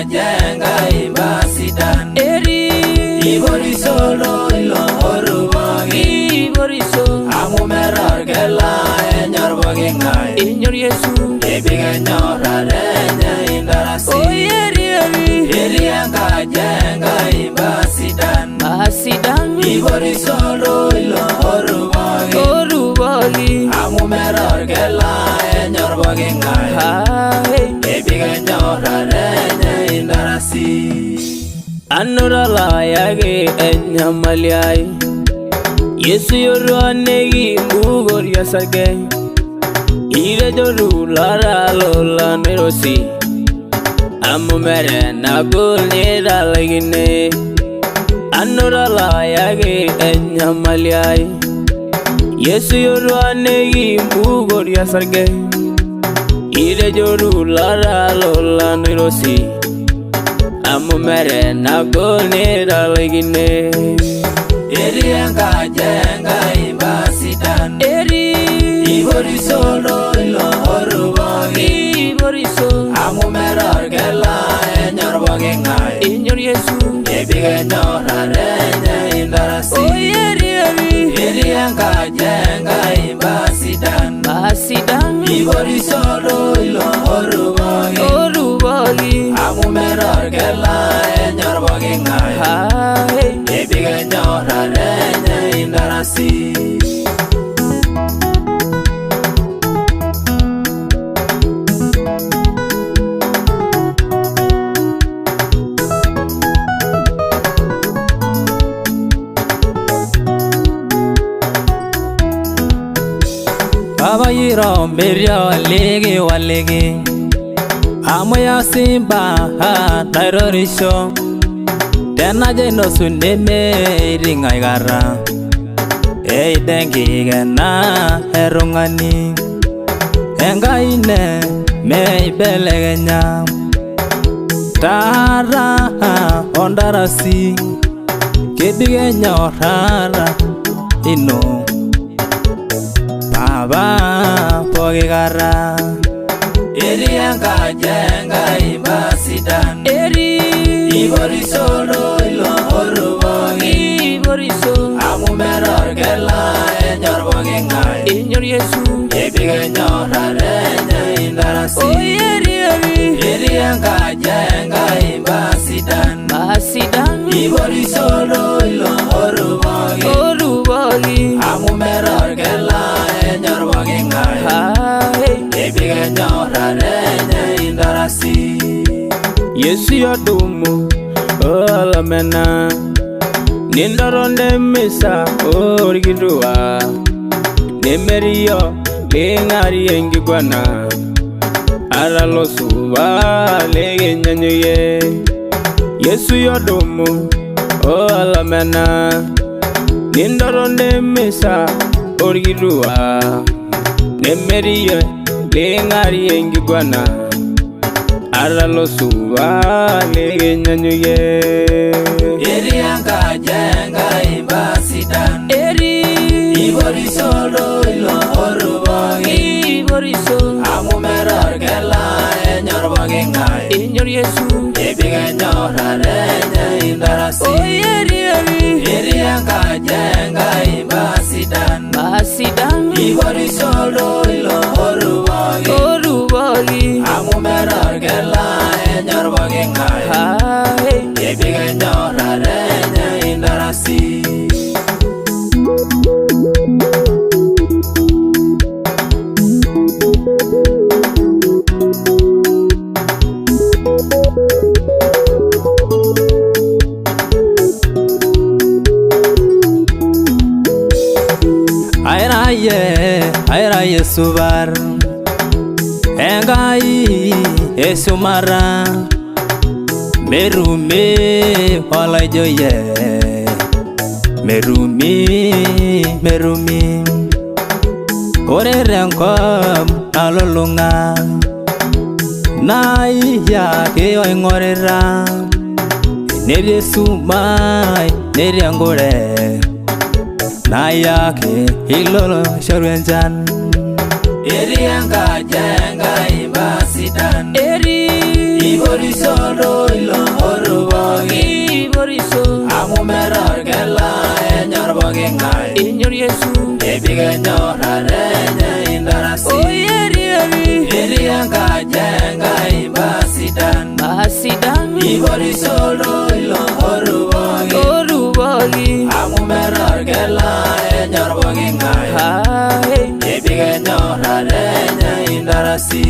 enkaji Enkai imbaa sidan. Etii Iporisho oltoilo oruboki. Iporisho. Amu meeta orgela enyor poking'ae. Enyor Yesu. Ebik enyorrata enye intarasi. Oi eri eri. Etii enkaji Enkai imbaa sidan. Mbaa sidan. Iporisho oltoilo oruboki. Oruboki. Amu meeta orgela enyor poking'ae. Hai. Ebik enyorrata enye intarasi. Anoto layaki enyamali ai. Yesu yoruaneki mbukori osarge. Itejoru loota lolan oiroshi. Amu meeta enagol nitalaikine. Anoto layaki enyamali ai. Yesu yoruaneki mbukori osarge. Itejoru loota lolan oiroshi. Amu meeta enagol nitalaikine. Etii enkaji Enkai imbaa sidan. Etii Iporisho oltoilo oruboki. Iporisho. Amu meeta orgela enyor poking'ae. Enyor Yesu. Ebik enyorrata enye intarasi. Oi eri eri. Etii enkaji Enkai imbaa sidan. Mbaa sidan. Iporisho oltoilo oruboki. Oruboki. Amu meeta orgela enyor poking'ae. Hai. Ebik enyorrata enye intarasi. Baba yiro merio ligi waligi Amu ya simba nairorisho Tenajo ainosu nemeiting aikata Eida enkikena etung'ani Enkai nemeibelekenya Taata ontarasi Kebik enyorrata ino Papa poki kata. Etii enkaji Enkai imbaa sidan. Etii Iporisho oltoilo oruboki. Iporisho. Amu meeta orgela enyor poking'ae. Enyor Yesu. Ebik enyorrata enye intarasi. Oi eri eri. Etii enkaji Enkai imbaa sidan. Mbaa sidan. Iporisho oltoilo oruboki. Oruboki. Amu meeta orgela enyor poking'ae. Hai. Ebik enyorrata enye intarasi. Yesu yodumu olamena nintoton temisa orkitua nemerio ling'arie enkiguana ata losupa likinyanyukie. Yesu yodumu olamena nintoton temisa orkitua nemerio ling'arie enkiguana ata losupa likinyanyukie. Etii enkaji Enkai imbaa sidan. Etii Iporisho oltoilo oruboki. Iporisho. Amu meeta orgela enyor poking'ae. Enyor Yesu. Ebik enyorrata enye intarasi. Oi eri eri. Etii enkaji Enkai imbaa sidan. Mbaa sidan. Iporisho oltoilo oruboki. Oruboki. Amu meeta orgela enyor poking'ae. Hai. Ebik enyorrata enye intarasi. Airaye, airaye subar Enkai eshumata Metumi olaijo yie Metumi, metumi Ore tenkop nalulung'a Naa iyie ake oing'orita Enetii esumai netii enkure Naa iyie ake ilo loishoru enchan. Etii enkaji Enkai imbaa sidan. Etii Iporisho oltoilo Enyor Yesu. Ebik enyorrata enye intarasi. Oyerieri. Etii enkaji Enkai imbaa sidan. Basidan. Ipotisho oltoilo orukoki. Orukoki. Amu meeta orgela enyor poking'ae. Ae. Ebik enyorrata enye intarasi.